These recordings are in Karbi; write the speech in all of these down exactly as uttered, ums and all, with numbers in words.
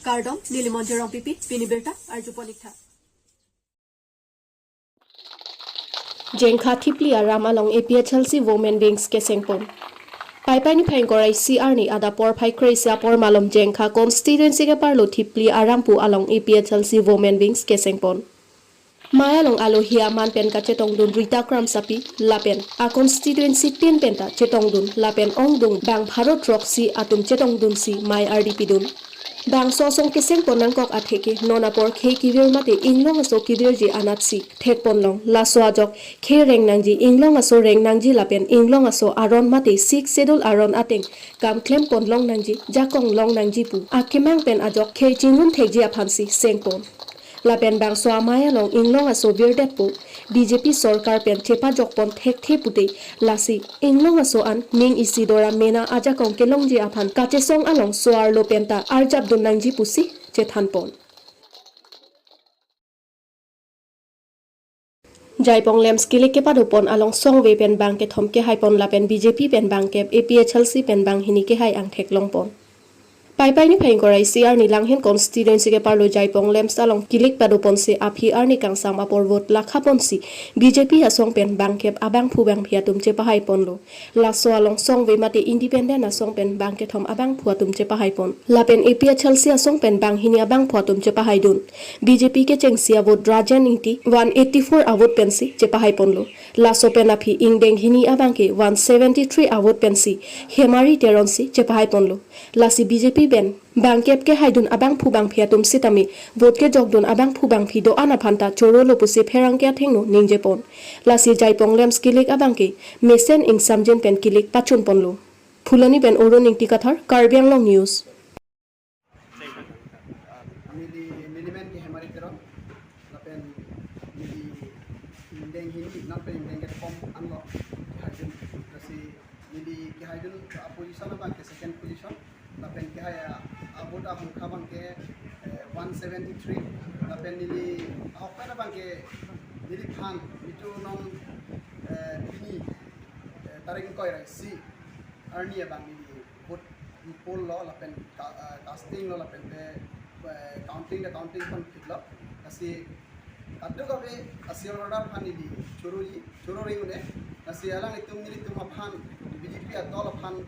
Kardom, neli Monjir Rongpipi, pini birta arjupon ik tha. Jengkha Thipli Aram along A P H L C Women Wings kesengpon. Paipai niphai ingkoi ra isi arni adap porphai kre-isi apor malom Jengkha constituency keparlo Thipli Aram pu along A P H L C Women Wings kesengpon. Mai along alohi aman pen kachetongdun Rita Kramsapi lapen a constituency tin penta chetongdun lapen ongdung bang pharo throksi atum chetongdunsi mai ardi pidun. Bangso asong kesengpon nangkok atheke non apor khei kevir mate inglong aso kevirji anatsi thekponlong. Laso ajok khei reng nangji, inglong aso reng nangji lapen inglong aso aron mate Sixth Schedule aron ateng kam klemponlong nangji, jakong long nangji pu akemang pen ajok khei chingrum thekji aphansi sengpon. Lapen bangso amai along inglong aso virdetpo B J P sorkar pen chepajokpon thekthe pute, lasi inglong aso an ning isi doram mena ajakong kelongji aphan kachesong along so-arlo penta arjapdun nangji pusi chethanpon. Jaipong Lamps kilik kepadopon along songve pen bang kethom kehaipon lapen B J P pen bangkep, A P H L C pen banghini kehai angthek longpon. Paipai niphai ingkoi ra isi arni Langhin constituency keparlo Jaipong Lamps along kilik padoponsi aphi arni kangsam apor vote lakhaponsi B J P asong pen bangkep abangphu bangphi atum chepahaiponlo. Laso along songve mate independent asong pen bang kethom abangphu atum chepahaipon. Lapen A P H L C asong pen banghini abangphu atum chepahaidun. B J P kechengsi avote Rajen Ingti one eighty-four avote pensi chepahaiponlo. Laso pen aphi ingdeng hini abangke one seventy-three avote pensi Hemari Teronsi chepahaiponlo. Lasi B J P pen bangkep kehaidun abangphu bangphi atum sitame vote kejokdun abangphu bangphi do-an aphanta chorolo pusi pherangke athengno ningjepon. Lasi Jaipong Lamps kilik abangke mesen ingsamjin pen kilik pachunponlo. Phuloni pen Arun Ingti Kathar, Karbi Anglong News. Neli, neli men ke Hemari Teron, lapen neli ingdeng hini, lapen ingdeng kethom anlo kehaidun, lasi neli kehaidun, ah, position abangke second position, lapen kehai, ah, avote ahongkha abangke, eh, one seventy-three, lapen neli ahokpet abangke neliphan, itum non, eh, pini, eh, tarik ingkoi ra isi arni abang neli vote poll lo lapen ka-, ah, casting lo lapen te, eh, counting, the counting aphan phitlo. Lasi kadokave a seal holder aphan neli choroji, choro ring un-e. Lasi alanglitum nelitum aphan B J P adol aphan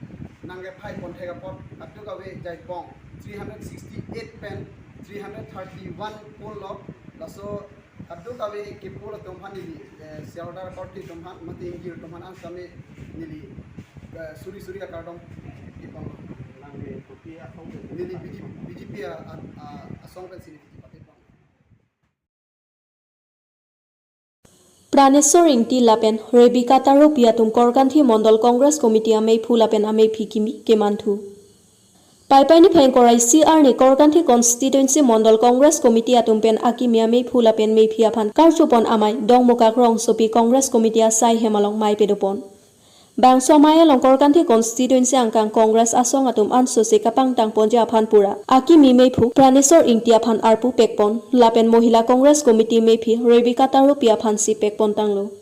nangkephai ponthek apot kadokave Jaipong three hundred sixty-eight pen three hundred thirty-one poll lo. Laso kadokave kepoll atum aphan neli, eh, seal holder akorte atum aphan, mate ingjir atum aphan an same neli, eh, suri suri akardom kipon. Nangli kopi asong? Neli B J P, B J P a, a, a, asong pensi neli patipon. Praneswar Ingti lapen Rebecca Taropi atum Korkanthi Mondol Congress Committee ameiphu lapen ameiphi kimi kemanthu. Paipai niphai ingkoi ra isi arni Korkanthi Constituency Mondol Congress Committee atum pen akimi ameiphu lapen meiphi aphan karchupon amei Dongmukak rongsopi Congress Committee asai hem along mai pedopon. Bangso amei along Korkanthi Constituency angkang Congress asong atum ansose kapangtangponji aphan pura akimi meiphu Praneswar Ingti aphan arpu pekpon lapen Mohila Congress Committee meiphi Rebecca Taropi aphansi pekpon tanglo.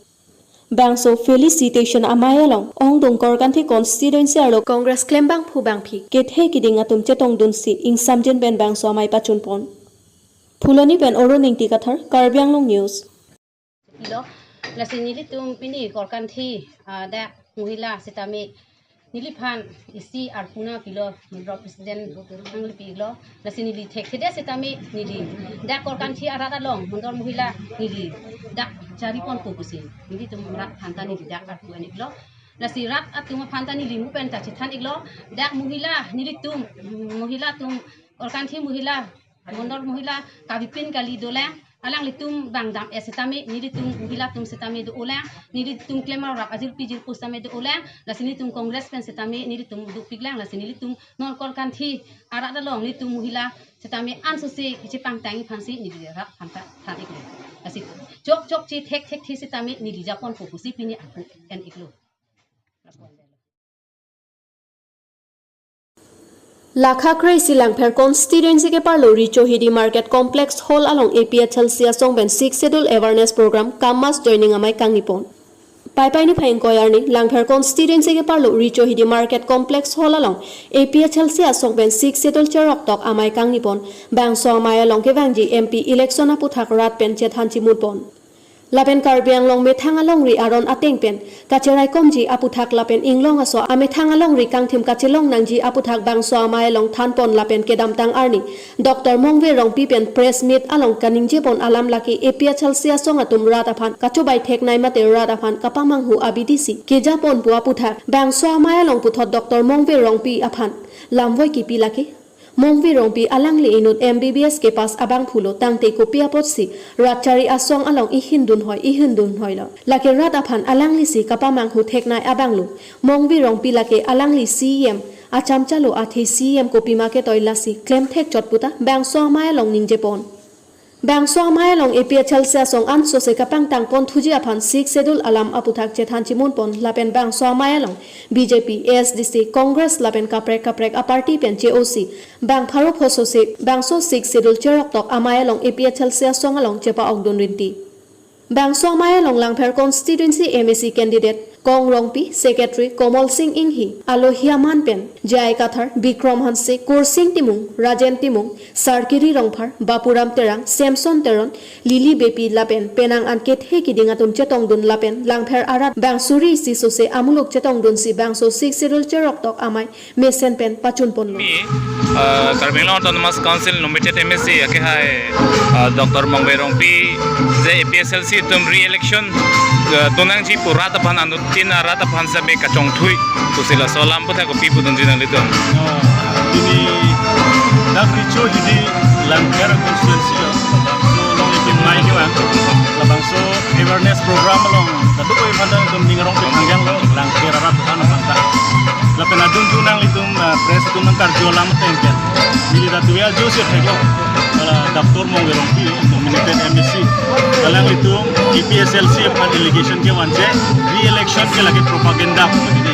Bangso felicitation amei along ongdung Korkanthi constituency arlo Congress klembangphu bangphi kethe kiding atum chetongdunsi ingsamjin pen bangso amei pachunpon. Phuloni pen Arun Ingti Kathar, Karbi Anglong News. Pilo, lasi nelitum pini Korkanthi, ah, dak Mohila sitame neliphan isi arpu nangpilo, Mondol President nanglipilo, lasi neli thekthedet sitame neli dak Korkanthi arat along Mondol Mohila neli dak jariponpo pusi nelitum rat aphanta neli dak arpu an-iklo. Lasi rat atum aphanta neli mu penta chethan-iklo, dak Mohila nelitum, Mohila atum, Korkanthi Mohila, Mondol Mohila kavepin kali dolang, alanglitum bang dam-et sitame nelitum Mohila atum sitame do-olang, nelitum klem arap ajirpi jirpo sitame do-olang, lasi nelitum Congress pen sitame nelitum dopiklang, lasi nelitum non Korkanthi arat along nelitum Mohila sitame ansose kachepangtang aphansi neli rat aphanta than-iklo. Lasi chok chokche thekthekthe sitame neli japonpo pusi pini arpu an-iklo. Lakha kre-isi Langpher constituency keparlo Richohidi Market Complex Hall along A P H L C asong pen Sixth Schedule Awareness Program cum mass joining amei kangnipon. Paipai niphai ingkoi arni, Langpher constituency keparlo Richohidi Market Complex Hall along A P H L C asong pen Sixth Schedule cheroktok amei kangni pon, bangso amei along kevangji M P election aputhak rat pen chethan chimun pon. Lapen Karbi Anglong methang alongri aron ateng pen kacheraikomji aputhak lapen inglong aso amethang alongri kangthim kachelong nangji aputhak bangso amei along than pon lapen kedamtang arni Doctor Mongve Rongpi pen press meet along kaningje pon alam lake A P H L C asong atum rat aphan kachobai theknei mate rat aphan kapamanghu abidi si keja pon pu aputhak bangso amei along puthot Doctor Mongve Rongpi aphan lamvoi kipi lake. Mongve Rongpi alangli inut M B B S kepass abangphu lo tangte kopi apotsi rat chari asong along ihin dunhoi ihin dunhoi lo. Lake rat aphan alangli si kapamanghu theknei abang lo. Mongve Rongpi lake alangli C E M achamchalo athe C E M kopima ketoi lasi klemthek chot puta bangso amei along ningje pon. Bangso amei along A P H L C asong ansose kapangtang pon thuji aphan Sixth Schedule alam aputhak chethan chimun pon lapen bangso amei along B J P, A S D C, Congress lapen kaprek kaprek aparty pen che-osi bang pharo phosose bangso Sixth Schedule cheroktok amei along A P H L C asong along chepa-okdun rinti. Bangso amei along Langpher constituency M A C candidate Kong Rongpi, Secretary Komol Sing Inghi, alohi aman pen J I Kathar, Bikrom Hanse, Kursing Timung, Rajen Timung, Sarkiri Rongphar, Bapuram Terang, Samson Teron, Lily Beypi lapen penang an kethe kiding atum chetongdun lapen Langpher arat bang suri isi sose amuluk chetongdunsi bangso Sixth Schedule cheroktok amei mesen pen pachun ponlo. Mi, uh, Karbi Anglong Autonomous Council nominated M A C akehai, uh, Doctor Mongve Rongpi je A P H L C atum re-election, uh, donangji pu rat aphan anuttin arat aphan sabe kachongthui pusi laso alam aputhak kopi pudunji nanglitum. Uh, pini dak Richohidi Langpher constituency lo, labangso along ikin mai kevang, labangso awareness program along kadokave aphan ta itum ning arong pen hanggang lo, Langpher arat aphan aphan ta. Lapen adun tu nanglitum, ah, press atum nangkarju alam ateng pen, neli ta tuya jo si thek lo, ah, Doctor Mongve Rongpi nominated M A C, alanglitum A P H L C aphan allegation kevan che, re-election ke lake propaganda pu mati de.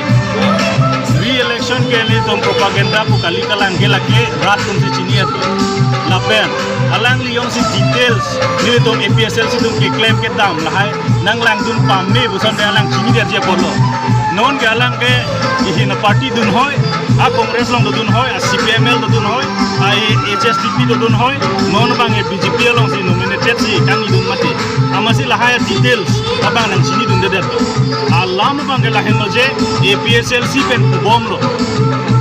Re-election ke nelitum propaganda pu kali, kalang ke lake rat atum si chini atu. Lapen alangli jongsi details nelitum A P H L C atum keklem kedam lahai nanglangdun pame puson de alang chinidetji apotlo. Non ke alang ke ihin aparty dunhoi, a Congress along dodunhoi, a C P I M L dodunhoi, a H S D P dodunhoi, non abang ke B J P alongsi nominated si kangnidun mati. Amatsi lahai details abang nangchinidundedet. Alam abang ke lahenlo je A P H L C pen kubomlo.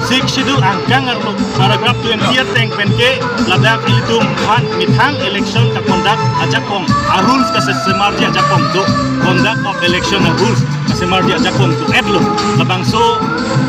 Sixth Schedule angkang arlo paragraph twenty ateng pen ke ladak ilitum aphan methang election ka-conduct ajakong, a rules kasesemarji ajakong do, conduct of election a rules kasemarji ajakong do-etlo. Labangso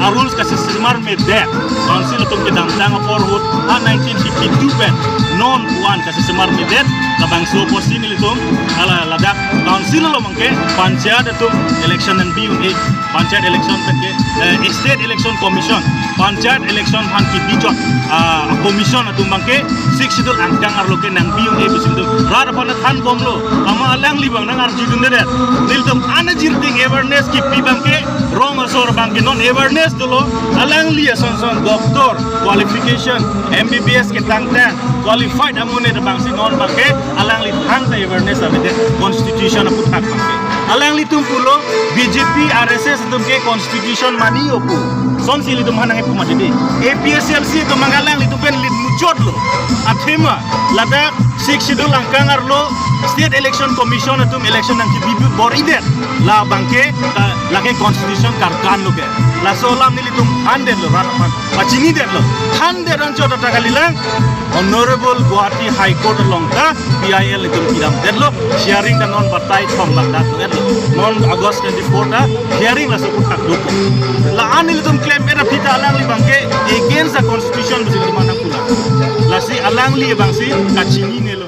a rules kasesemar medet, council atum kedamtang apor ahut, a nineteen fifty-two pen non pu-an kasesemarmedet. Labangso apotsi nelitum hala ladak council along ke panchayat atum election nangbi un-e, panchayat election pen ke, eh, State Election Commission, panchayat election aphan kebi chot, ah, commission atum abang ke Sixth Schedule angkang arlo ke nangbi un-e pusi nelitum rat aphan thanbomlo. Amat alangli abang nangarjudundedet. Nelitum an ajir ding awareness kipi abang ke rong asor abang ke non awareness dolo. Alangli ason son doctor qualification, M B B S ketangtang, qualified amonit abangsi non abang ke alangli thangta awareness avedet constitution aputhak abang ke. Alanglitum pulo B J P R S S atum ke constitution mani-o pu. Sonsi ilitum aphan nangkipu mati de. A P H L C atum abang alanglitum pen lit muchotlo. Athema ladak Sixth Schedule angkang arlo State Election Commission atum election nangkebi bor-idet, la abang ke, ka, lake constitution karkan lo ke. Laso alam nelitum thandetlo, rat aphan pachinidetlo. Thandet anchot ta kalilang, Honorable Guwahati High Court along ta P I L itum kedamdetlo, hearing ta non batai thom bak ta do-etlo. Non August twenty-four ta hearing laso aputhak dopo. La-an nelitum klem-et aphi ta alangli abang ke against the constitution pusi nelitum aphan nangpulang. Lasi alangli abangsi kachinine lo.